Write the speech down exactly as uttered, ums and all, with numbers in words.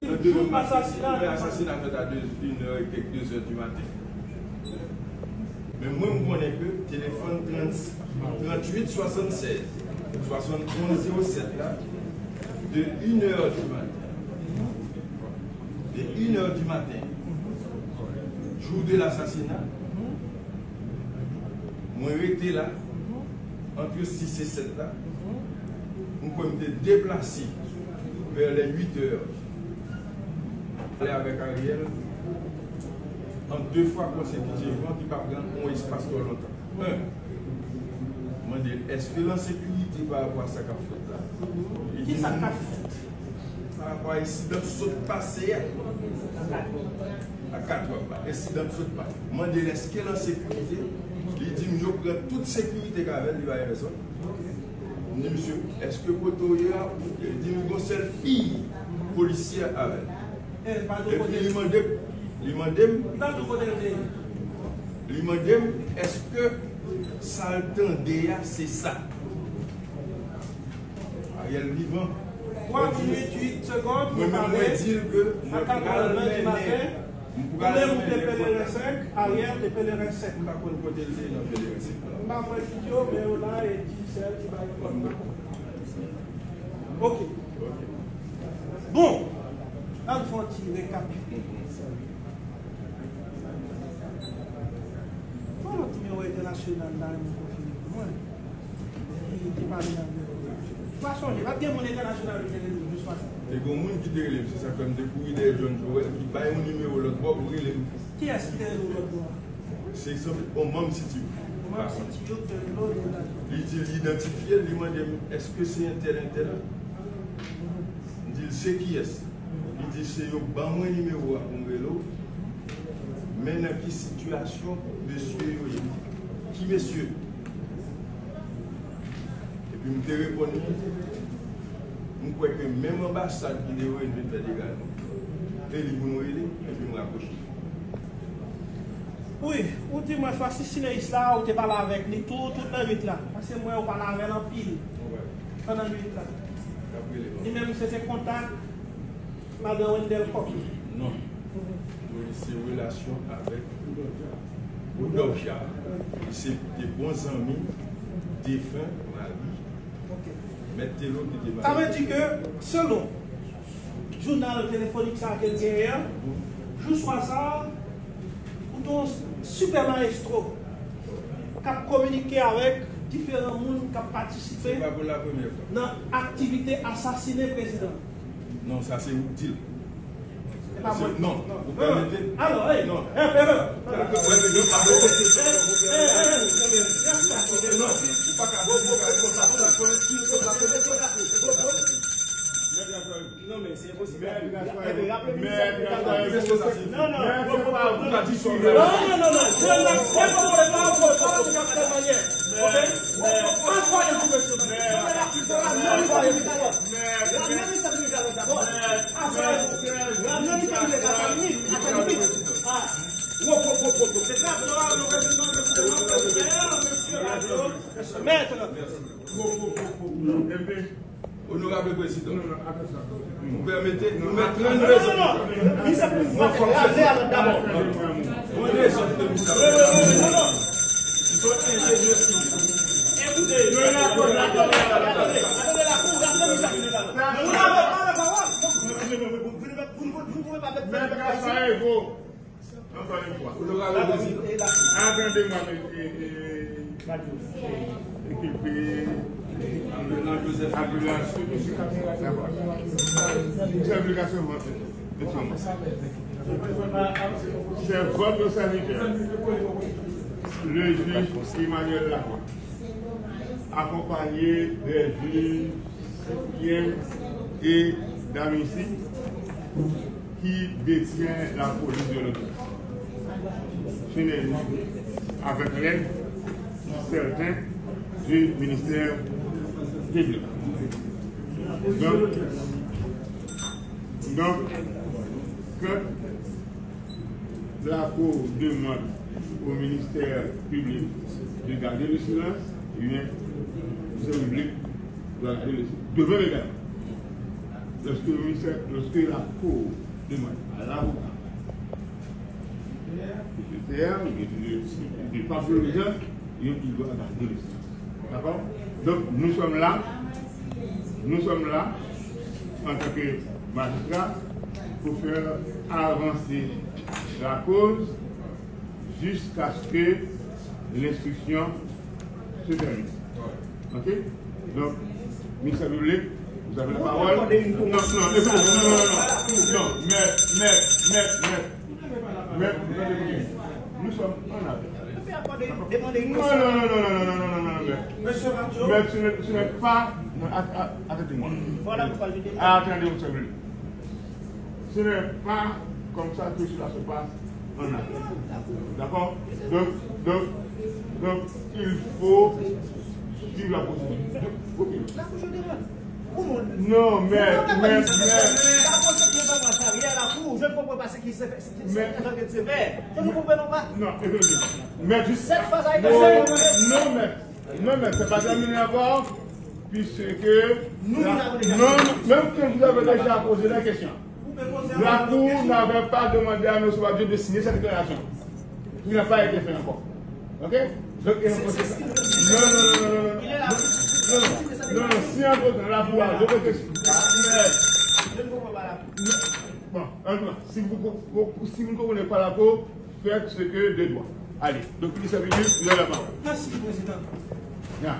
Jou asasina. Asasina fèt a de, une heure et quelques, deux heures du matin. Men mwen, m konnen ke telefòn trant, trant uit swasann sèz, swasann onz zewo sèt la, de une heure du matin, de une heure du matin, jour de l'assassinat, mwen rete la, ant sis e sèt la, m kwè m te deplase vè lè uit è. Pale avèk Ariel an de fwa konsekitivman ki pa pran yon espas twò lontan. Un, mande l, èske l an sekirite pa rapò a sa k ap fèt la? Ki sa k ap fèt? Pa rapò a ensidan k sot pase a. A katwè, ensidan k sot pase. Mande l, èske l an sekirite? Li di m yo pran tout sekirite k avè l, li pa gen pèsòn. M di, "Misye, èske kote w ye a?" Li di m gon sèl fi polisyè avè l. Epi li mande m, li mande m, li mande m, èske sa l tande a, se sa? Ariel vivan. Twa minit uit segonn, mwen menm, mwen di l ke mwen pral mennen, m pral mennen. Ou menm ou te Pelerin senk, Ariel te Pelerin sèt. M pa konn kote l te nan Pelerin sèt la. M pa kwè videyo, men yo la e di sèl ki bay enfòmasyon. Ok. Bon, ann fè yon ti rekap. Fò yon lòt nimewo entènasyonal la, nou konfime pou mwen. Ki, ki pale nan nimewo sa. M pa sonje, pa t gen moun entènasyonal ki te rele m jis konsa. Te gen moun ki te rele m, se sa k fè m te kouri dèyè John Joel, ki bay yon nimewo lòt bò pou rele m. Kiyès ki te rele w lòt bò a? Se yon manm C T U. Yon manm C T U yo ki te rele w, li di l idantifye l, li mande m, èske se entèl, entèl? M di l, se kiyès? Li di, se yo ban mwen nimewo a pou m rele w. Men nan ki sitiyasyon mesye yo ye? Ki mesye? Epi m te reponn li, m kwè ke menm anbasad ki te voye n vin fè dega nou, e li pou nou rele, epi m rakwoche. Wi, ou di mwen Francis Cineis la, ou te pale avèk li tou, tout lannwit la. Paske m wè ou pale avè l anpil pandan nwit la. Li menm, se, se kontak Madan Wendell Coq. Non. Wi, se relasyon avèk Woodolphe Jaar. Li se de bon zanmi defen mari Mèt Telo ki te mari. Sa vle di ke, selon jounal telefonik sa ke l genyen an, jou swa sa, ou te yon sipè mayestwo k ap kominike avèk diferan moun k ap patisipe nan aktivite asasinen prezidan. Non, sa se ou k di l. Se pa mwen. Non, ou pèmete. Alò, hey, non. Hey, hey, hey. Non, ou pa ka di sa. Non, men se enposib. Mèt Rafael. Mèt Rafael. Non, non, non, non, non. Mèt. Onorab Prezidan, ou pèmete nou met trant rezon. Mwen fòk fè sa. Trant rezon ki te pou sa. Li se yon enjenyè sivil. Mèt Rafael Vo. Ankò yon fwa. Onorab Prezidan. Atande mwen, e, e, e, e, kilpe Apilasyon. Dakò. Chèf delegasyon vòt. Se votre serviteur, le juge Emmanuel Lacroix, accompagné des juges Pierre et Damici, qui détient la police de l'autre. Finaliste, avec l'aide certains du ministère public. Donc, donc, quand la Cour demande au ministère public de garder le silence, eh bien, le ministère public doit garder le silence. De même également, Lorsque le ministère, lorsque la Cour demande à l'avocat de faire, ou bien de, de, de, de pas de résultat, il y a toujours à garder le silence. D'accord? Donc, nous sommes là, nous sommes là, en tant que magistrats, pour faire avancer la cause jusqu'à ce que l'instruction se termine. OK? Donc, ministère public, vous avez la parole. Non, non, non, non, non, non, non, non, non, non, non, mais, mais, mais, mais, mais, mais, écoutez, nous sommes en appel. Non, non, non, non, non, non, non, non, non, non, mais, mais ce n'est, ce n'est pas, non, att-, att-, attendez-moi. Attendez, vous savez. Ce n'est pas comme ça que cela se passe en Afrique. D'accord? Donc, donc, donc, il faut suivre la procédure. Ok. Non, mais, mais, mais, Je ne comprends pas ce qui se fait. Ce qui est en train de se faire. Je ne comprends pas. Non, écoutez. Mais, Cette phase a été non, faite. Non, mais, non, mais c'est pas terminé encore, puisque Nous, la- nous avons déjà non, fait. Non, même que vous avez déjà posé la question. La Cour n'avait pas demandé à M. Badio de signer cette déclaration. Il n'a pas été fait encore. OK? Donc, il y a un processus. Non, non, non, non, non, non. Il est là. Non, non, non, non. Si entre-temps, la Cour a d'autres questions. Je ne comprends pas la Cour. Bon, en tout cas, si vous, vous- si vous ne comprenez pas la Cour, faites ce que de droit. Allez, donc, il s'agit juste de la parole. Merci, Président. Bien.